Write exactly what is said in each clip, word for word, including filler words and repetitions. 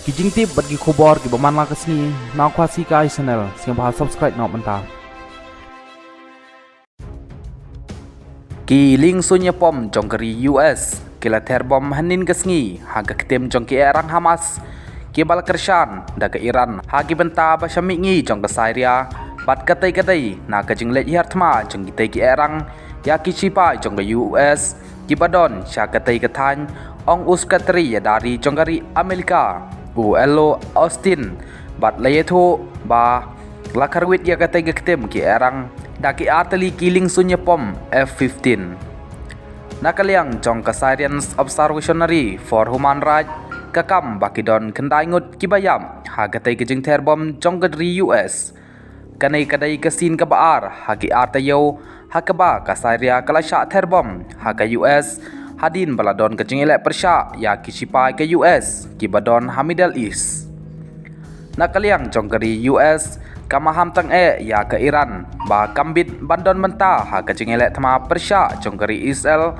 Ki jingtip bad ki khubor kiba man la ka sngi na Khasi Kai Channel, sngewbha subscribe noh mynta. Ki liengsuiñ ïapom jong ka ri U S ki la ther bom hynnin ka sngi ha ka ktien jong ki ehrang Hamas kiba la kyrshan da ka Iran ha ki bynta ba sha mihngi jong ka Syria, bad katei ka dei na ka jingleit hiar thma jong kitei ki ehrang ïa ki shipai jong ka U S kiba don sha katei ka thaiñ, ong u Secretary ïada ri jong ka ri Amerika, u Lloyd Austin, bad la ïathuh ba la kyrwit ïa katei ka ktien ki ehrang da ki artylli ki liengsuiñ ïapom F fifteen. Na ka liang jong ka Syrian Observatory for Human Rights, ka kam ba ki don khyndai ngut kiba ïap ha katei ka jingther bom jong ka ri U S. Kane ka dei ka sien kaba ar ha ki ar taïew ha kaba ka Syria ka la shah ther bom ha ka U S hadien ba la don ka jingïaleh pyrshah ïa ki shipai ka U S kiba don ha Middle East. Na ka liang jong ka ri U S ka maham tang eh ïa ka Iran ba kam bit ban don bynta ha ka jingïaleh thma pyrshah jong ka ri Israel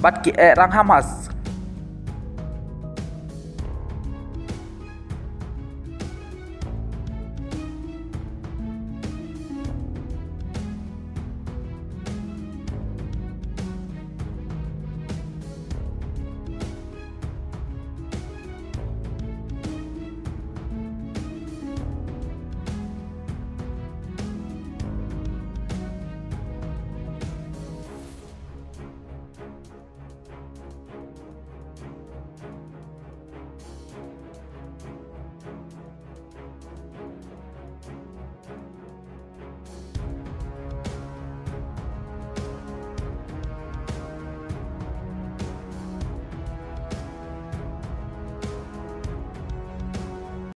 bad ki ehrang Hamas